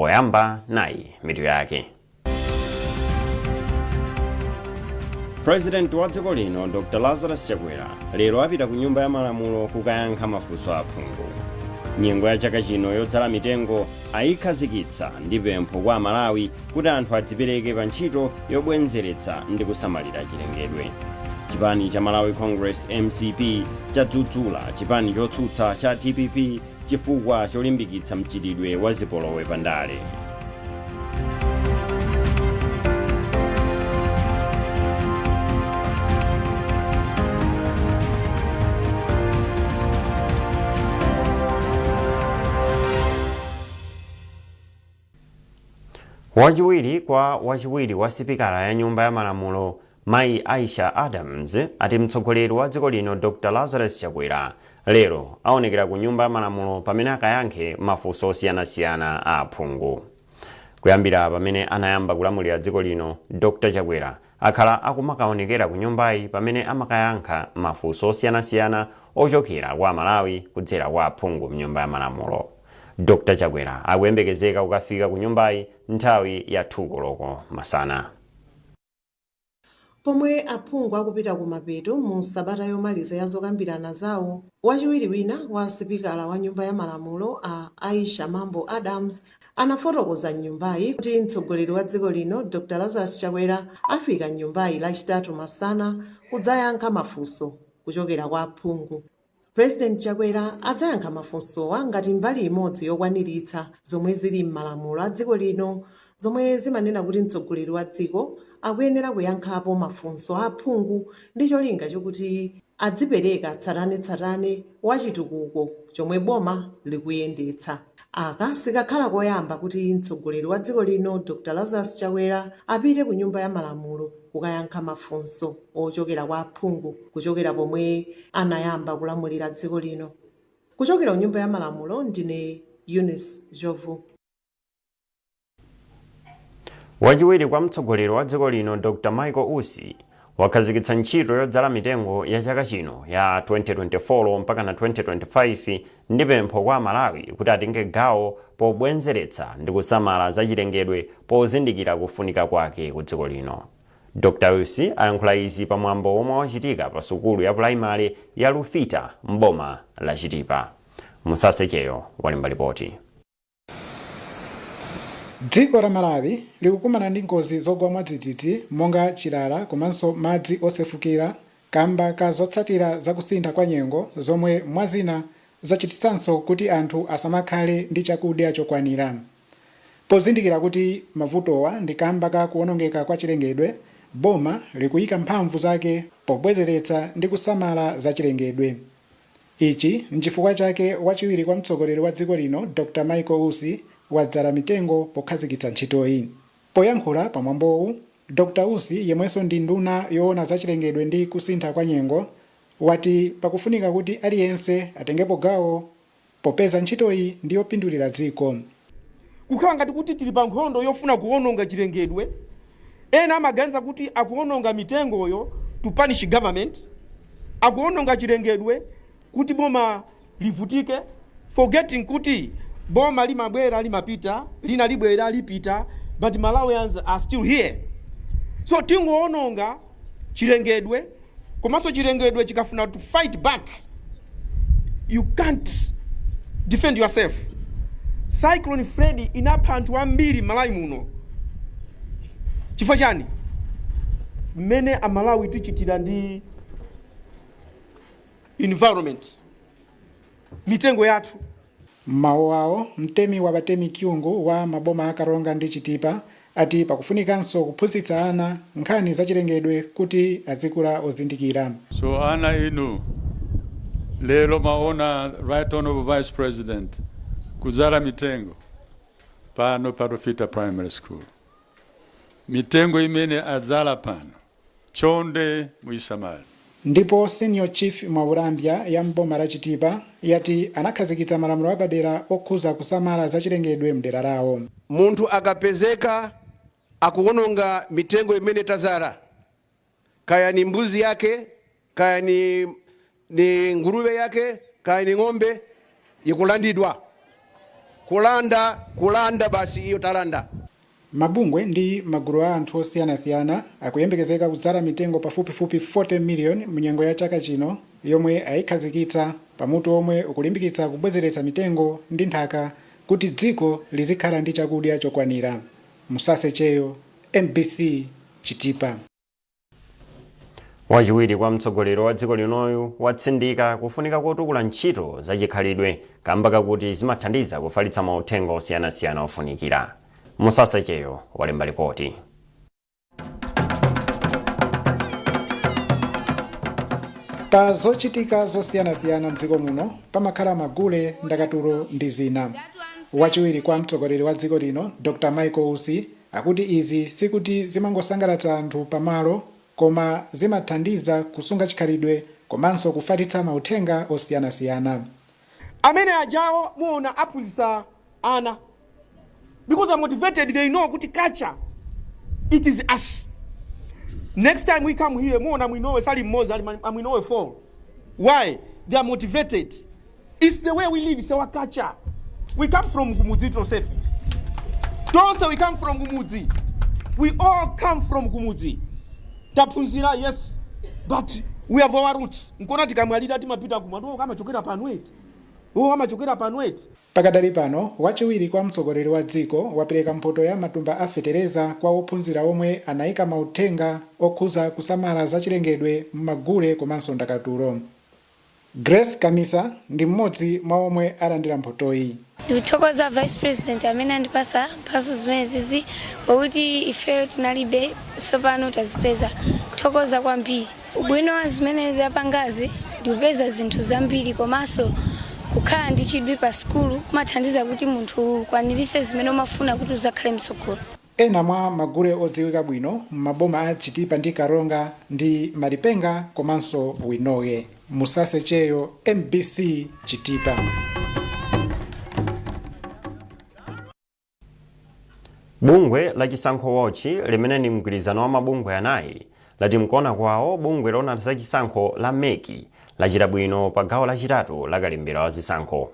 Poyamba nayi mitu yake. President wa dziko lino Dr Lazarus Chakwera lero apita ku Nyumba ya Malamulo kukayankha mafunso a aphungu. Nyengo ya chaka chino yodzala mitengo ayikhazikitsa ndi pempho kwa Amalawi kuti anthu adzipereke pa ntchito yobwenzeretsa ndi kusamalira chilengedwe. Chipani cha Malawi Congress, mcp, chadzudzula chipani chotsutsa cha dpp chifukwa cholimbikitsa mchitidwe wa zipolowe pa ndale. Wachiwiri kwa wachiwiri wa sipikala ya Nyumba ya Malamulo Mayi Aisha Adams ati mtsogoleri wa dziko lino Dr Lazarus Chakwera lero aonekera ku Nyumba ya Malamulo pamene akayankhe mafunso osiyanasiyana a aphungu. Kuyambira pamene anayamba kulamulira dziko lino, Dr Chakwera akhala akumakaonekera ku nyumbayi pamene amakayankha mafunso osiyanasiyana ochokera kwa Amalawi kudzera kwa aphungu mnyumba ya Malamulo. Dr Chakwera akuyembekezeka kukafika ku nyumbayi nthawi ya 2 koloko masana. Pomwe aphungu akupita kumapeto mu sabata yomaliza ya zokambirana zawo, wachiwiri wina wa sipikala wa nyumba ya malamulo a Aisha Mambo Adams anafotokoza m'nyumbayi kuti mtsogoleri wa dziko lino Dr Lazarus Chakwera afika m'nyumbayi lachitatu masana kudzayankha mafunso kuchokera kwa aphungu. President Chakwera adzayankha mafunsowa ngati mbali imodzi yokwaniritsa zomwe zili m'malamulo a dziko lino zomwe zimanena kuti mtsogoleri wa dziko akuyenera kuyankhapo mafunso a aphungu ndi cholinga chokuti adzipereka tsatanetsatane wa chitukuko chomwe boma likuyendetsa. Aka sikakhala koyamba kuti mtsogoleri wa dziko lino Dr Lazarus Chakwera apite ku nyumba ya malamulo kukayankha mafunso ochokera kwa aphungu kuchokera pomwe anayamba kulamulira dziko lino. Kuchokera ku Nyumba ya Malamulo ndine Eunice Jovu. Wachiwiri kwa mtsogoleri wa dziko lino Dr Michael Usi wakhazikitsa ntchito yodzala mitengo ya chaka chino ya 2024 mpaka na 2025 ndi pempho kwa Amalawi kuti atenge gawo pobwenzeretsa ndi kusamala za chilengedwe pozindikira kufunika kwake ku dziko lino. Dr Usi ayankhula izi pa mwambo womwe wachitika pa sukulu ya pulaimale ya Lufita m'boma la Chitipa. Musase Cheyo walemba lipoti. Dziko la Malawi likukumana ndi ngozi zogwa mwadzidzidzi monga chilala komanso madzi osefukira kamba ka zotsatira za kusintha kwa nyengo zomwe mwa zina zachititsanso kuti anthu asamakhale ndi chakudya chokwanira. Pozindikira kuti mavutowa ndi kamba ka kuonongeka kwa chilengedwe, boma likuyika mphamvu zake pobwezeretsa ndi kusamala za chilengedwe. Ichi nchifukwa chake wachiwiri kwa mtsogoleri wa dziko lino Dr Michael Usi wadzala mitengo pokhazikitsa ntchitoyi. Poyankhula pa mwambowu, Dr Usi yemwenso ndi nduna yoona za chilengedwe ndi kusintha kwa nyengo wati pakufunika kuti aliyense atengepo gawo popeza ntchitoyi ndi yopindulira dziko. Kukhala ngati kuti tili pa nkhondo yofuna kuwononga chilengedwe. Ena amaganiza kuti akuwononga mitengoyo to punish government, akuwononga chilengedwe kuti boma livutike, forgetting kuti boma limabwera limapita, lina libwera lipita, but Malawians are still here. So tingowononga chilengedwe, komanso chilengedwe chikafuna to fight back, you can't defend yourself. Cyclone Freddy inapha anthu ambiri m'Malawi muno. Chifukwa chani? Mmene Amalawi tichitira ndi environment, mitengo yathu. M'mawu awo, mtemi wa Batemi Kyungu wa maboma a Karonga ndi Chitipa ati pakufunikanso kuphunzitsa ana nkhani za chilengedwe kuti azikula ozindikira. So ana inu, lero maona Right Honorable Vice President kudzala mitengo pano pa Lufita Primary School. Mitengo imene adzala pano, chonde muyisamale. Ndipo Senior Chief Mwaulambya ya m'boma la Chitipa yati anakhazikitsa malamulo apadera okhuza kusamala zachilengedwe mdera lawo. Munthu akapezeka akuwononga mitengo imene tazala, kaya ni mbuzi yake, kaya ni nguruwe yake, kaya ni ng'ombe, ikulandidwa. Kulanda, kulanda basi, iyo talanda. Mabungwe ndi magulu a anthu osiyanasiyana akuyembekezeka kudzala mitengo pafupifupi 40 million munyengo ya chaka chino, yomwe ayikhazikitsa pamutu omwe ukulimbikitsa kubwezeretsa mitengo ndi nthaka kuti dziko lizikhala ndi chakudya chokwanira. Musase Cheyo, MBC, Chitipa. Wachiwiri kwa mtsogoleri wa dziko linoyu watsindika kufunika kotukula ntchito zachikhalidwe kamba kakuti zimathandiza kufalitsa mauthenga osiyanasiyana ofunikira. Musase Cheyo walemba ripoti. Pa zochitika zosiyanasiyana mdziko muno pamakhala magule, ndakatulo ndi zina. Wachiwiri kwa mtsogoleri wa dziko lino Dr Michael Usi akuti izi sikuti zimangosangalatsa anthu pamalo, koma zimathandiza kusunga chikhalidwe komanso kufalitsa mauthenga osiyanasiyana. Amene ajawo muona aphunzitsa ana because they're motivated. They know kuti culture, it is us. Next time we come here, muona mwinowe sali mmodzi, ali amwinowe 4. Why? They are motivated. It's the way we live, it's our culture. We come from kumudzi tonsefe, tonse we come from kumudzi. We all come from kumudzi. Taphunzira, yes, but we have our roots. Nkona tikamwalira timapita kumwati, "Oh, amachokera pano eti, oh, amachokera pano eti." Pakadali pano, wachiwiri kwa mtsogoleri wa dziko wapereka mphoto ya matumba a fetereza kwa ophunzira omwe anayika mauthenga okhuza kusamala zachilengedwe m'magule komanso ndakatulo. Grace Kamisa ndi mmodzi mwa omwe alandira mphotoyi. Ndikuthokoza Vice President amene andipasa mphatso zimenezi, pakuti ifeyo tinalibe, tsopano tazipeza. Thokoza kwambiri. Ubwino wa zimene zapangazi ndikupeza zinthu zambiri, komanso kukhala ndi chidwi pa sukulu kumathandiza kuti munthu ukwanirise zimene umafuna kuti uzakhale msogolo. Ena mwa magule odziwika bwino m'maboma a Chitipa ndi Karonga ndi Malipenga komanso Winoye. Musase Cheyo, MBC, Chitipa. Bungwe la Chisankho Watch, limene ndi mgwirizano wa mabungwe anayi, lati mkuona kwawo bungwe loona zachisankho la MEC lachita bwino pa gawo lachitatu la kalembera wa zisankho.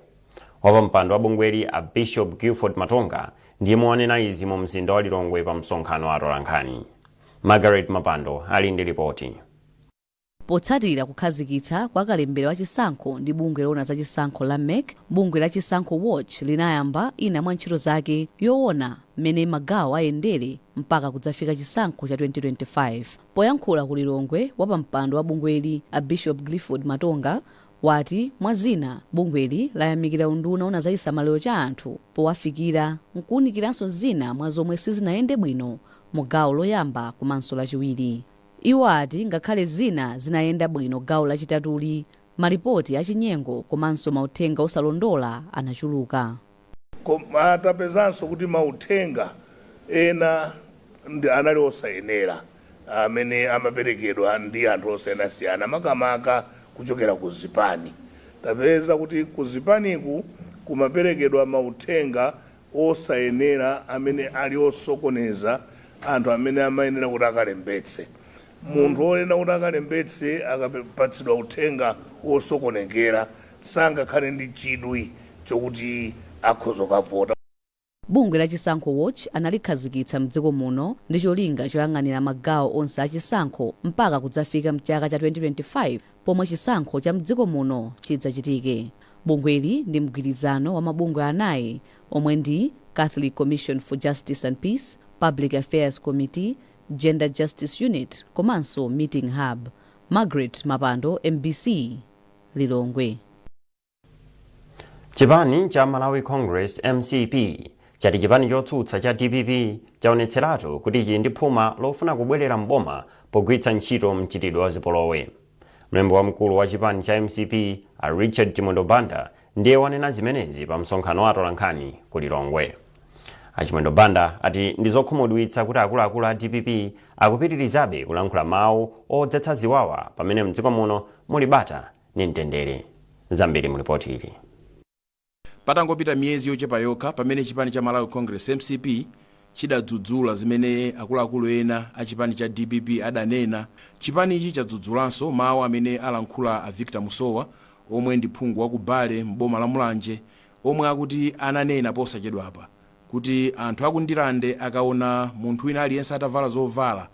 Wapampando wa bungweli a Bishop Guilford Matonga ndiye wanena izi mu mzinda wa Lilongwe pa msonkhano wa atolankhani. Margaret Mapando ali ndi ripoti. Potsatira kukhazikitsa kwa kalembera wa chisankho ndi bungwe loona za chisankho la MEC, bungwe la Chisankho Watch linayamba ina mwa ntchito zake yoona mmene magawo ayendere mpaka kudzafika chisankho cha 2025. Poyankhula ku Lilongwe, wapampando wa bungweli a Bishop Clifford Matonga wati mwa zina bungweli layamikira unduna ona za chisamaliro cha anthu powafikira nkuwunikiranso zina mwa zomwe sizinayende bwino mu gawo loyamba komanso lachiwiri. Iwo ati ngakhale zina zinayenda bwino gawo lachitatuli, malipoti achinyengo komanso mauthenga osalondola anachuluka. Koma tapezanso kuti mauthenga ena ndi anali osayenera amene amaperekedwa ndi anthu osiyanasiyana, makamaka kuchokera ku zipani. Tapeza kuti ku zipaniku kumaperekedwa mauthenga osayenera amene ali osokoneza anthu amene amayenera kuti akalembetse. Munthu woyenera kuti akalembetse akapatsidwa uthenga osokonekera, sangakhale ndi chidwi chokuti akhoza kukavota. Bungwe la Chisankho Watch analikhazikitsa mdziko muno ndi cholinga choyang'anira magawo onse achisankho mpaka kudzafika mchaka cha 2025, pomwe chisankho cha mdziko muno chidzachitike. Bungweli ndi mgwirizano wa mabungwe anayi omwe ndi Catholic Commission for Justice and Peace, Public Affairs Committee, Gender Justice Unit komanso Meeting Hub. Margaret Mapando, MBC, Lilongwe. Chipani cha Malawi Congress, MCP, chati chipani chotsutsa cha DPP chaonetseratu kuti chili ndi phuma lofuna kubwerera mboma pogwiritsa ntchito mchitidwe wa zipolowe. Mlembi wamkulu wa chipani cha MCP a Richard Chimwendo Banda ndiye wanena zimenezi pa msonkhano wa atolankhani ku Lilongwe. Achimwendo Banda ati ndi zokhumudwitsa kuti akuluakulu a DPP akupitirizabe kulankhula mawu odzetsa ziwawa pamene mdziko muno muli bata ndi mtendere. Zambiri mu ripoti ili. Patangopita miyezi yochepa yokha pamene chipani cha Malawi Congress, MCP, chidadzudzula zimene akuluakulu ena a chipani cha DPP adanena, chipanichi chadzudzulanso mawu amene alankhula a Victor Musowa, omwe ndi phungu wa ku Bale m'boma la Mulanje. Omwe akuti ananena posachedwapa kuti anthu aku Ndirande akaona munthu wina aliyense atavala zovala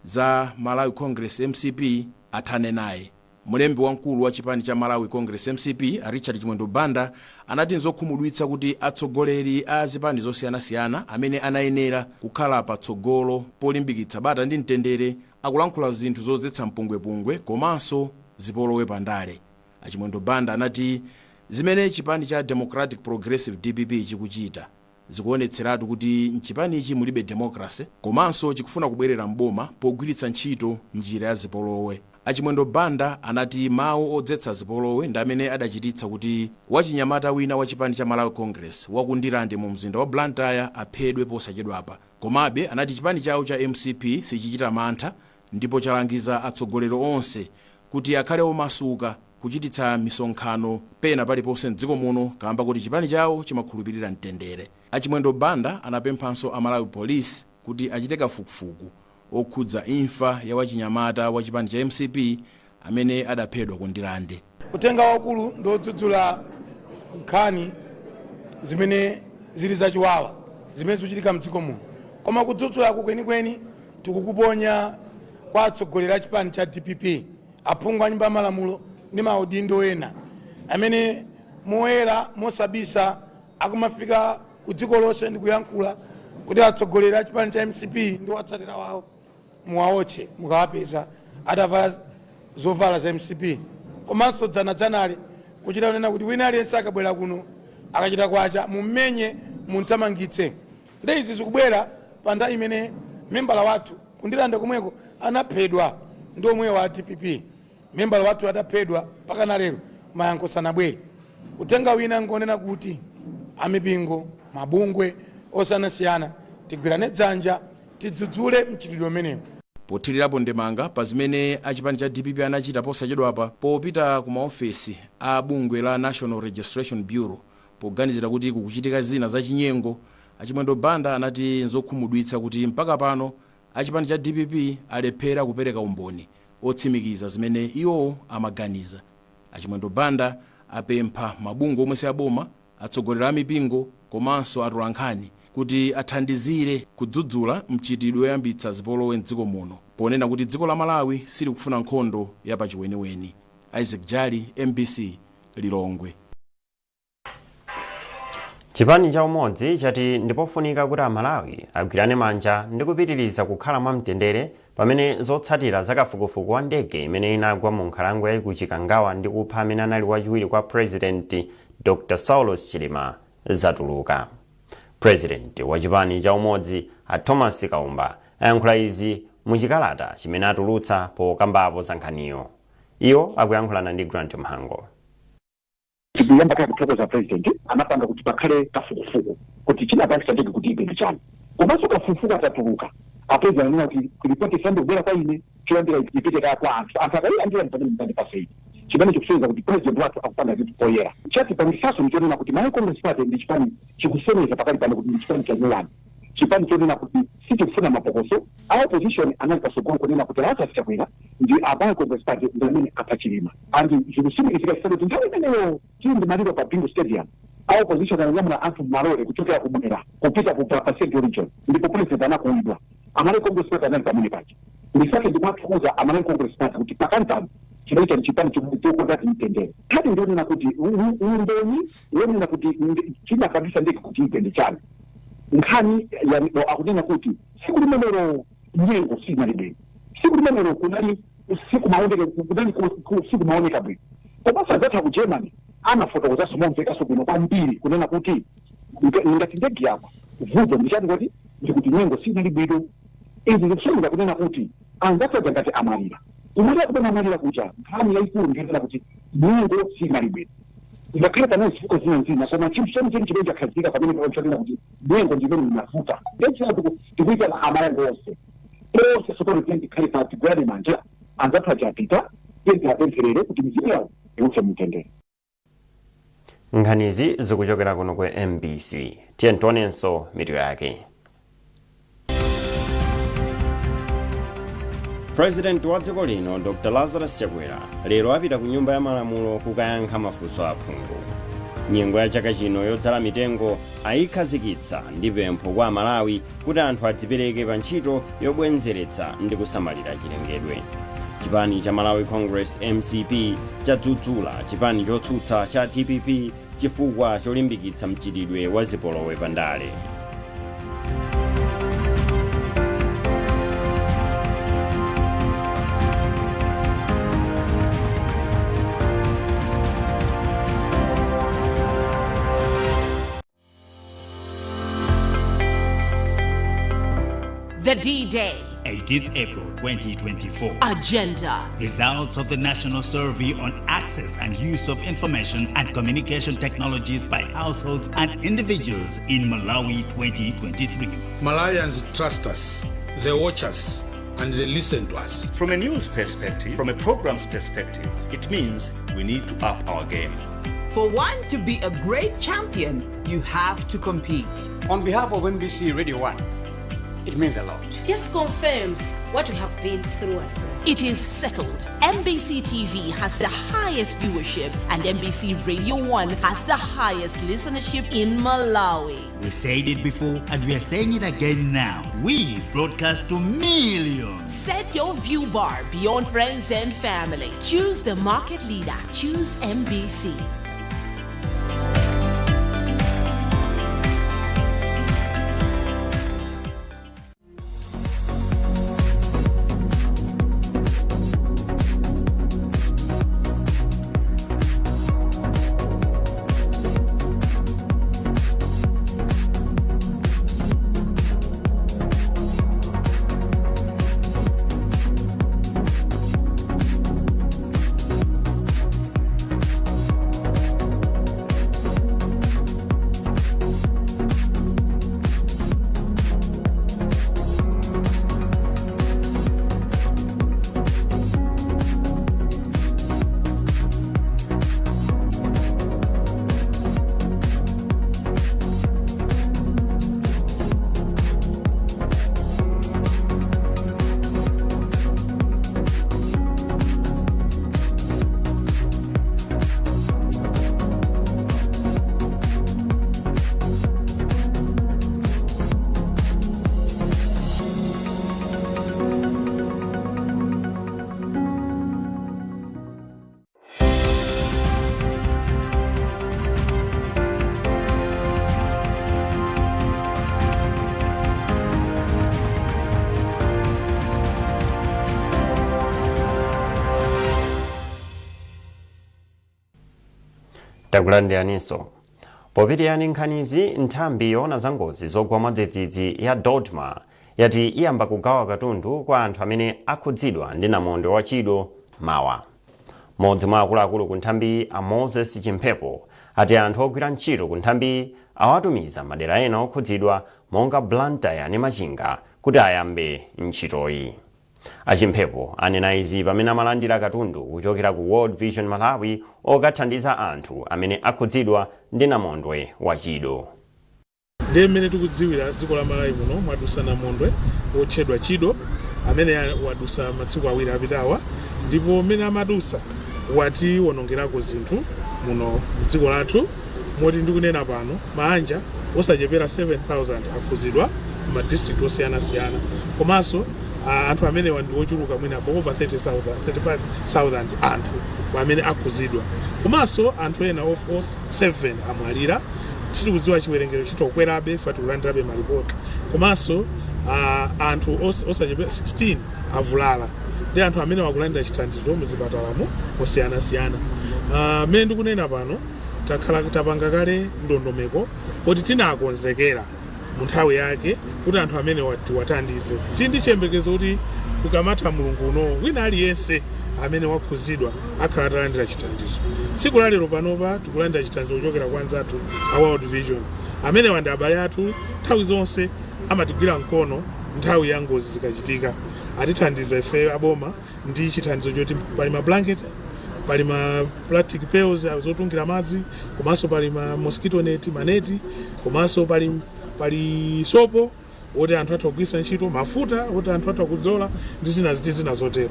za Malawi Congress, MCP, athane naye. Mlembi wamkulu wa chipani cha Malawi Congress, MCP, a Richard Chimwendo Banda, anati nzokhumudwitsa kuti atsogoleri a zipani zosiyanasiyana amene anayenera kukhala patsogolo polimbikitsa bata ndi mtendere akulankhula zinthu zodzetsa mpungwepungwe komanso zipolowe pandale. Achimwendo Banda anati zimene chipani cha Democratic Progressive, DPP, chikuchita zikuonetseratu kuti mchipanichi mulibe democracy komanso chikufuna kubwerera mboma pogwiritsa ntchito njira ya zipolowe. Achimwendo Banda anati mawu odzetsa zipolowe ndi amene adachititsa kuti wachinyamata wina wa chipani cha Malawi Congress waku Ndirande mu mzinda wa Blantyre aphedwe posachedwapa. Komabe anati chipani chawo cha MCP sichichita mantha ndipo chalangiza atsogoleri onse kuti akhale omasuka kuchititsa misonkhano pena paliponse mdziko muno, kamba kuti chipani chawo chimakhulupirira mtendere. Achimwendo Banda anapemphanso a Malawi Police kuti achite kafukufuku okhudza imfa ya wachinyamata wa chipani cha MCP amene adaphedwa ku Ndirande. Uthenga waukulu ndodzudzula nkhani zimene zili zachiwawa zimene zikuchitika mdziko muno, koma kudzudzulaku kwenikweni tikukuponya kwa atsogoleri a chipani cha DPP, aphungu a nyumba ya malamulo ndi maudindo ena amene moyera mosabisa akumafika ku dziko lonse ndi kuyankhula kuti atsogoleri a chipani cha MCP ndi watsatira wawo muwaotche mukawapeza atavala zovala za MCP, komanso dzanadzanali kuchita kunena kuti wina aliyense akabwera kuno akachita kwacha mummenye, munthamangitse. Ndi izi zikubwera pa nthawi imene membala wathu ku Ndirande komweko anaphedwa ndi omwewo a DPP. Membala wathu ataphedwa, mpaka lero mayankho sanabwere. Uthenga wina ngonena kuti amipingo, mabungwe osiyanasiyana, tigwirane dzanja tidzudzule mchitidwe umenewu. Pothirirapo ndemanga pa zimene achipani cha DPP anachita posachedwapa popita ku maofesi a bungwe la National Registration Bureau poganizira kuti kukuchitika zina zachinyengo, Achimwendo Banda anati nzokhumudwitsa kuti mpaka pano achipani cha DPP alephera kupereka umboni otsimikiza zimene iwowo amaganiza. Achimwendo Banda apempha mabungwe omwe si aboma, atsogoleri a mipingo komanso atolankhani kuti athandizire kudzudzula mchitidwe woyambitsa zipolowe mdziko muno, ponena kuti dziko la Malawi silikufuna nkhondo yapachiweniweni. Isaac Jali, MBC, Lilongwe. Chipani cha Umodzi chati ndipofunika kuti Amalawi agwirane manja ndi kupitiriza kukhala mwamtendere pamene zotsatira za kafukufuku wa ndege imene inagwa mu nkhalango ya ku Chikangawa ndi kupha amene anali wachiwiri kwa President Dr Saulos Chilima zatuluka. President wa chipani cha Umodzi a Thomas Kaumba ayankhula izi muchikalata chimene atulutsa pokambapo za nkhaniyo. Iwo akuyankhulana ndi Grant Mhango. Tikuyamba kaya kuthokoza President, anapanga kuti pakhale kafukufuku kuti chinapangisa ndege kuti igwe ndi chani. Komanso kafukufuku atatuluka, a President anena kuti ripoti isayambe kubwera kwa ine, choyambira ipite kaya kwa anthu, anthu akayilandira pamene mukandipase ine, chimene chikusonyeza kuti President wathu akupanga zinthu poyera. Chatipangisaso ndichonena kuti Malawi Congress Party ndi chipani chikusonyeza pakali pano kuti ndi chipani cha nyuwani, chipani chonena kuti sichikufuna mapokoso. A opposition anali pasogolo kunena kuti Lazarus Chakwera ndi a Malawi Congress Party ndi amene apha Chilima, and zikusimikizika chifukwa kuti nthawi imeneyo tili ndi maliro pa Bingu Stadium, a opposition ananyamula anthu mmalole kuchokera kumwera kupita ku pa Central Region, ndipo President anakuwidwa. A Malawi Congress Party anali pamene paja. Ndisake ndikuwathokoza a Malawi Congress Party kuti pakali pano chimene chali chipani chomwe chokonda mtendere. Nkhani ndionena kuti umboni wonena kuti chinapangisa ndege kuti igwe ndi chani, nkhani ya akunena kuti tsiku limenelo nyengo sinali bwino, tsiku limenelo kunali sikumaoneka, kunali sikumaoneka bwino. Komanso adzatha ku Germany anafotokozanso momvekanso bwino kwambiri kunena kuti ngati ndege yagwa, vuto ndi chani? Kuti ndikuti nyengo sinali bwino. Izi zikusonyeza kunena kuti anzathu ngati amwalira, kumwalira kumene amwalira kuja, nkhani yayikulu ndiyonena kuti nyengo sinali bwino. Ngakhale panali zifukwa zina zina, koma chinthu chenicheni chimene chakhazikika pamene chonena kuti nyengo ndimene inavuta. Ndechina tikuitana Amalawi onse onse tsopano, tiye tikhale pa tigwirane manja, anzathu aja apita, tiye tiapempherere kuti mizimu yawo iwuse mtendere. Nkhanizi zikuchokera kuno ku MBC. Tiye tionenso mitu yake. President wa dziko lino Dr Lazarus Chakwera lero apita ku Nyumba ya Malamulo kukayankha mafunso aphungu. Nyengo ya chaka chino yodzala mitengo ayikhazikitsa ndi pempho kwa Amalawi kuti anthu adzipereke pa ntchito yobwenzeretsa ndi kusamalira chilengedwe. Chipani cha Malawi Congress, MCP, chadzudzula chipani chotsutsa cha DPP chifukwa cholimbikitsa mchitidwe wa zipolowe pandale. The D Day. 18th April 2024. Agenda. Results of the National Survey on Access and Use of Information and Communication Technologies by Households and Individuals in Malawi 2023. Malawians trust us, they watch us, and they listen to us. From a news perspective, from a programs perspective, it means we need to up our game. For one to be a great champion, you have to compete. On behalf of MBC Radio 1, it means a lot. Just confirms what we have been through and through. It is settled. MBC TV has the highest viewership, and MBC Radio 1 has the highest listenership in Malawi. We said it before and we are saying it again now. We broadcast to millions. Set your view bar beyond friends and family. Choose the market leader. Choose MBC. Takulandiraninso. Popitirani nkhanizi, nthambi yoona za ngozi zogwa mwadzidzidzi ya DoDMA yati iyamba kugawa katundu kwa anthu amene akhudzidwa ndi namondwe wa Chido mawa. Mmodzi mwa akuluakulu ku nthambi, a Moses Chimphepo, ati anthu ogwira ntchito ku nthambi awatumiza madera ena okhudzidwa monga Blantyre ndi Machinga kuti ayambe ntchitoyi. Achimphepo anena izi pamene amalandira katundu kuchokera ku World Vision Malawi okathandiza anthu amene akhudzidwa ndi namondwe wa Chido. Ndiye mmene tikudziwira, dziko la Malawi muno mwadusa namondwe wotchedwa Chido amene wadusa masiku 2 apitawa, ndipo mmene amadusa watiwonongerako zinthu muno mdziko lathu, moti ndikunena pano maanja osachepera 7000 akhudzidwa ma district osiyanasiyana, komanso anthu amenewa ndi ochuluka mwina over 30,000, 35,000 anthu amene akhudzidwa, komanso anthu ena of 7 amwalira. Sitikudziwa chiwerengero, chitokwerabe ife tikulandirabe malipoti, komanso anthu osachepera 16 avulala, ndi anthu amene wakulandira chithandizo muzipatalamo osiyanasiyana. Mmene ndikunena pano takhala tapanga kale ndondomeko kuti tinakonzekera mu nthawi yake kuti anthu amene tiwathandize. Tili ndi chiyembekezo kuti ukamatha mulungu uno wina aliyense amene wakhuzidwa akhala atalandira chithandizo. Tsiku la lero panopa tikulandira chithandizo kuchokera kwa anzathu a World Vision amene ndi abale athu, nthawi zonse amatigwira mkono nthawi ya ngozi zikachitika. Atithandiza ife aboma ndi chithandizo choti pali ma blanket, pali ma plastic pails zotungira madzi, komanso pali ma mosquito net, maneti, komanso pali sopo woti anthu atha kugwiritsa ntchito, mafuta woti anthu atha kudzola, ndi zina zotero.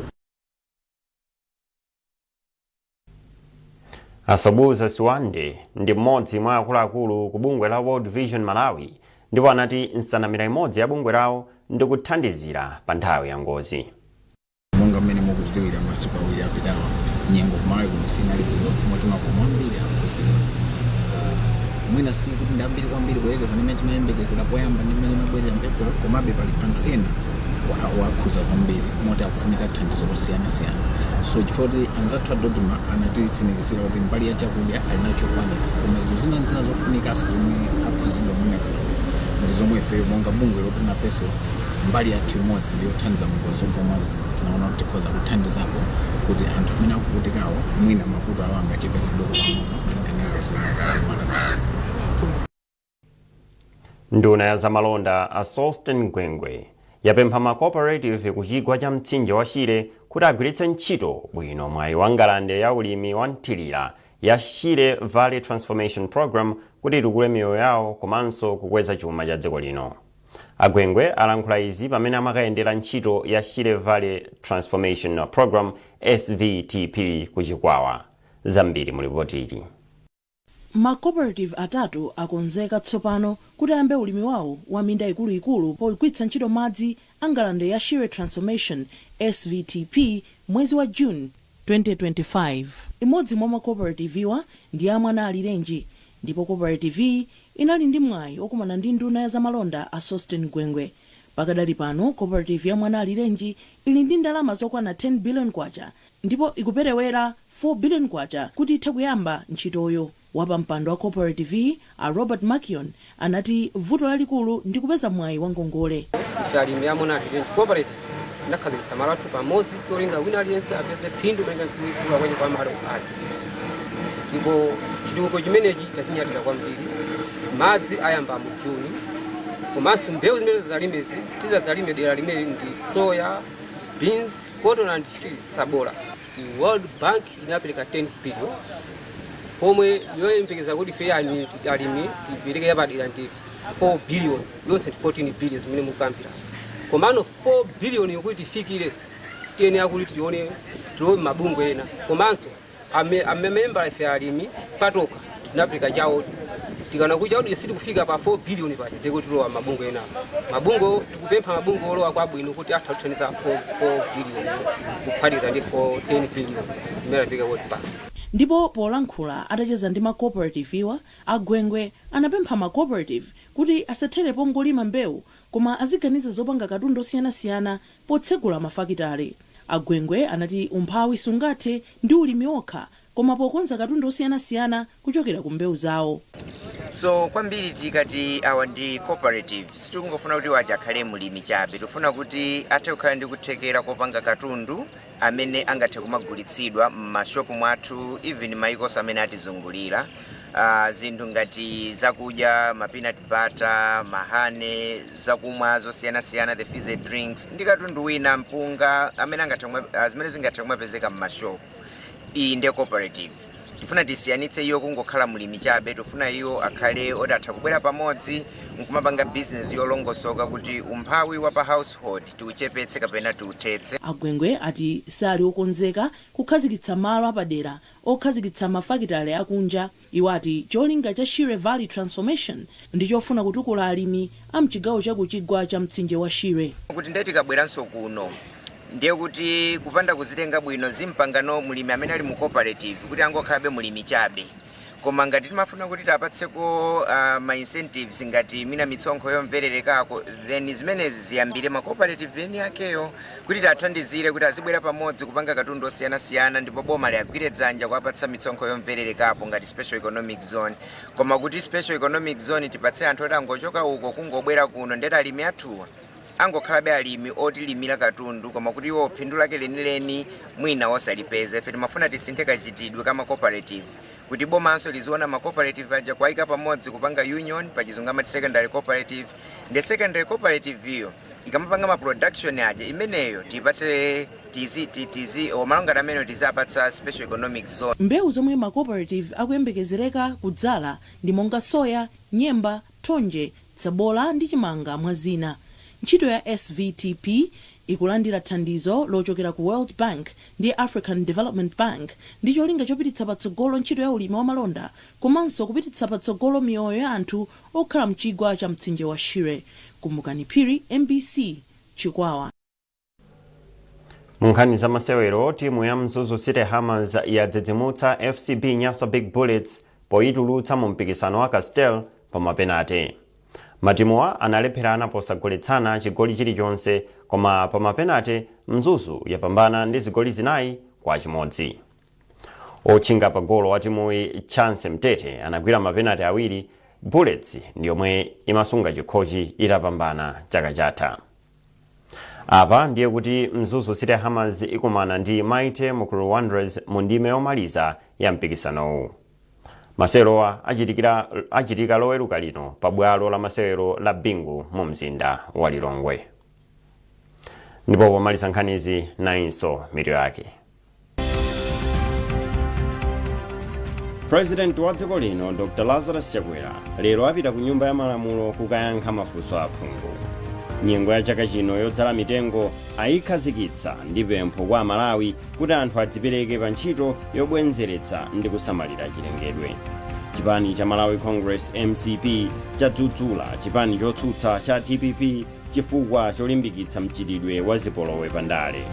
Asobuza Siwande ndi mmodzi mwa akuluakulu ku bungwe la World Vision Malawi ndipo anati nsanamira imodzi ya bungwe lawo ndi kuthandizira pa nthawi ya ngozi. Monga mmene mukudziwira, masiku 2 apitawa nyengo kumalawi kuno sinali bwino, moti makomo ambiri akhuzidwa. Mwina sikuti ndi ambiri kwambiri kuyerekeza ndi mmene timayembekezera poyamba ndi mmene imabwerera mphepo, komabe pali anthu ena wakhuza kwambiri moti akufunika thandizo losiyanasiyana. So chifukwa kuti anzathu a DoDMA anatitsimikizira kuti mbali ya chakudya ali nacho chokwanira, koma zinthu zina ndi zina zofunikanso zomwe akhuzidwa mwina anthu ndi zomwe ifeyo monga bungwe loti nafenso mbali yathu imodzi ndiyothandiza mungozi zogwa mwadzidzidzi, tinaona kuti tikhoza kuthandizapo kuti anthu amene akuvutikawo mwina mavuto awo angachepetsedwe pang'ono malinga ndi ngozi yomwe akumana nayo. Nduna ya zamalonda a Sosten Gwengwe yapempha ma cooperative ku chigwa cha mtsinje wa Shire kuti agwiritse ntchito bwino mwayi wa ngalande ya ulimi wa mthirira ya Shire Valley Transformation Program kuti itukule miyoyo yawo komanso kukweza chuma cha dziko lino. Agwengwe alankhula izi pamene amakayendera ntchito ya Shire Valley Transformation Program, SVTP, ku Chikwawa. Zambiri mu lipoti ili. Ma cooperative atatu akonzeka tsopano kuti ayambe ulimi wawo wa minda ikuluikulu pogwiritsa ntchito madzi a ngalande ya Shire Transformation, SVTP, mwezi wa June 2025. Imodzi mwa ma cooperative-wa ndi ya Mwanalirenji ndipo cooperative iyi inali ndi mwayi okumana ndi nduna ya zamalonda a Sosten Gwengwe. Pakadali pano cooperative ya Mwanalirenji ili ndi ndalama zokwana 10 billion kwacha ndipo ikuperewera 4 billion kwacha kuti ithe kuyamba ntchitoyo. Wapampando wa cooperative a Robert Makion anati vuto lalikulu ndi kupeza mwayi wa ngongole. Ife alimi a Mwanalirenji Cooperative tinakhazikitsa malo athu pamodzi cholinga wina aliyense apeze phindu malinga kukula kwake kwa malo ake, ndipo chitukuko chimenechi tachinyadira kwambiri. Madzi ayamba mu Juni, komanso mbewu zimene tizalimezi, tizadzalime dera limene ndi soya, beans, cotton and sabola. World Bank inapereka 10 billion, pomwe yoyembekeza kuti ife alimi tipereke yapadera ndi 4 billion, yonse ndi 14 billion zimene mukukambira. Komano 4 billion yokuti tifikire, tiyenera kuti tione tilowe mabungwe ena, komanso amemembala ife alimi patoka tinapereka chawo. Tikana kuti chawo sitikufika pa 4 billion paja, ndikuti tilowa mabungwe ena. Mabungwe tikupempha mabungwe olowa kwabwino kuti atha kuthandiza 4 billion kuphatikiza ndi 4 10 billion imene apereka World Bank. Ndipo polankhula atacheza ndi ma cooperative iwa, Agwengwe anapempha ma cooperative kuti asathere pongolima mbewu, koma aziganiza zopanga katundu osiyanasiyana potsegula mafakitale. Agwengwe anati umphawi sungathe ndi ulimi okha, koma pokonza katundu osiyanasiyana kuchokera ku mbewu zawo. So kwambiri tikati awa ndi cooperative, sitikungofuna kuti waja akhale mulimi chabe. Tifuna kuti athe kukhala ndi kuthekera kopanga katundu amene angathe kumagulitsidwa m'mashopu mwathu, even maikoso amene atizungulira, zinthu ngati zakudya, ma peanut butter, ma honey, zakumwa zosiyanasiyana, the fizzy drinks, ndi katundu wina, mpunga amene angathe zimene zingathe kumapezeka m'mashopu. Iyi ndiye cooperative tifuna tisiyanitse iyo kungokhala mlimi chabe. Tifuna iyo akhale oti atha kubwera pamodzi nkumapanga business yolongosoka kuti umphawi wa pa household tiuchepetse kapena tiuthetse. Agwengwe ati sali okonzeka kukhazikitsa malo apadera okhazikitsa mafakitale akunja. Iwo ati cholinga cha Shire Valley Transformation ndi chofuna kutukula alimi a mchigawo cha kuchigwa cha mtsinje wa Shire. Kuti ndiye tikabweranso kuno, ndiye kuti kupanda kuzitenga bwino zimpangano mulimi amene ali mu cooperative kuti angokhalabe mulimi chabe. Koma ngati timafuna kuti tapatseko ma incentives, ngati mina mitsonkho yomvererekako, then zimenezi ziyambire ma cooperative eni akeyo kuti tathandizire kuti azibwera pamodzi kupanga katundu osiyanasiyana, ndipo boma liagwire dzanja kuwapatsa mitsonkho yomvererekapo ngati special economic zone. Koma kuti special economic zone tipatse anthu oti angochoka uko kungobwera kuno, ndeti alimi athuwa angokhalabe alimi otilimira katundu, koma kuti iwo phindu lake lenileni mwina osalipeza. Ife timafuna tisinthe kachitidwe kama cooperative, kuti bomanso liziona ma cooperative aja kuwayika pamodzi kupanga union, pachizungu amati secondary cooperative. Ndi secondary cooperative iyo ikamapanga ma production aja, imeneyo tiyipatse tizi tizi omalo ngati ameneyo tizapatsa special economic zone. Mbewu zomwe ma cooperative akuyembekezereka kudzala ndi monga soya, nyemba, thonje, tsabola ndi chimanga, mwa zina. Ntchito ya SVTP ikulandira thandizo lochokera ku World Bank ndi African Development Bank ndi cholinga chopititsa patsogolo ntchito ya ulimi wamalonda komanso kupititsa patsogolo miyoyo ya anthu okhala mchigwa cha mtsinje wa Shire. Kumbukani Phiri, MBC, Chikwawa. Mu nkhani za masewero, timu ya Mzuzu City Hammers yadzidzimutsa FCB Nyasa Big Bullets poyitulutsa mu mpikisano wa Castel pa mapenate. Matimuwa analepherana posagoletsana chigoli chilichonse, koma pa mapenate Mzuzu yapambana ndi zigoli 4-1. Otchinga pa golo wa timuyi, Chance Mtete, anagwira mapenate awiri. Bullets ndi yomwe imasunga chikhochi itapambana chaka chatha. Apa ndiye kuti Mzuzu City Hammers ikumana ndi Mighty Mukuru Wanderers mu ndime yomaliza ya mpikisanowu. Masewerowa achitika Loweruka lino pa bwalo la masewero la Bingu mu mzinda wa Lilongwe. Ndipo pomaliza nkhanizi, nayinso mitu yake. President wa dziko lino Dr Lazarus Chakwera lero apita ku Nyumba ya Malamulo kukayankha mafunso aphungu. Nyengo ya chaka chino yodzala mitengo ayikhazikitsa ndi pempho kwa Amalawi kuti anthu adzipereke pa ntchito yobwenzeretsa ndi kusamalira chilengedwe. Chipani cha Malawi Congress, MCP, chadzudzula chipani chotsutsa cha DPP chifukwa cholimbikitsa mchitidwe wa zipolowe pa ndale.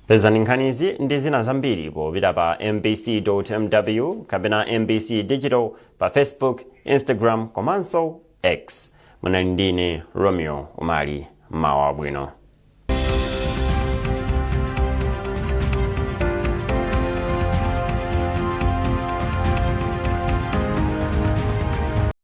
Pezani nkhanizi ndi zina zambiri popita pa mbc.mw kapena MBC Digital pa Facebook, Instagram komanso X. Munali ndine Romeo Umali. Mawa abwino.